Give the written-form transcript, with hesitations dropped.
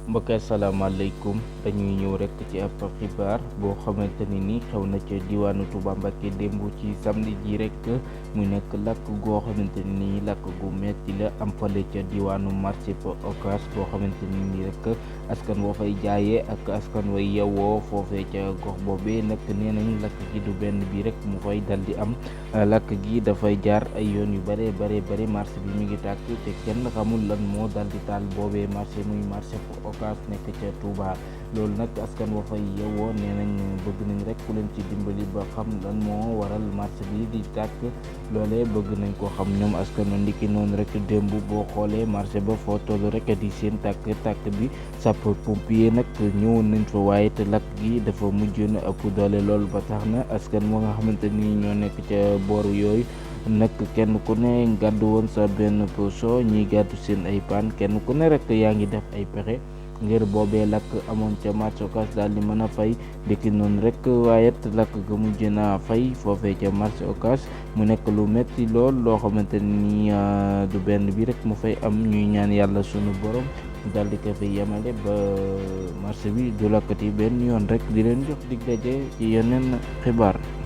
mbokk asalaamaaleykum dañuy ñëw rek ci ab xibaar boo xamante ni xew na ca diwaanu Touba Mbacké démb ci samedi ji rek mu nekk lakk goo xamante ni lakk gu metti la am fale ca diwaanu marché Ocass boo xamante ni rek askan woo fay jaayee ak askan way yewoo foofee ca gox boobee nag nee nañ lakk gi du benn bi rek mu fay dal di am lakk gi dafay jaar ay yoon yu bare marché bi mi ngi tàkk te kenn xamul lan moo dal di taal boobee marché muy marché Ocass nekk ca Touba loolu nag askan wa fay yewoo nee nañ bëgg nañ rek ku leen ci dimbali ba xam lan moo waral marché bi di tàkk loolee bëgg nañ ko xam ñoom askan wa ndiki noonu rek démb boo xoolee marché ba foo toll rek di seen tàkk bi sapeur pompier nag ñëwoon nañ fa waaye te lakk gi dafa mujjoon ëpp doole loolu ba tax na askan wa nga xamante ni ñoo nekk ca booru yooyu nag kenn ku ne gàddu woon sa benn poso ñiy gàddu seen ay paan kenn ku ne rek yaa ngi def ay pexe ngir boobee lakk amoon ca marché Ocass daal di mën a fay dikki noonu rek waaye lakk ga mujj na fay foofee ca marché Ocass mu nekk lu metti lool loo xamante ni du benn bi rek mu fay am ñuy ñaan yàlla sunu borom daal di ko fay yemale ba marché bi du lakkati benn yoon rek di leen jox dig daje ci yeneen xibaar.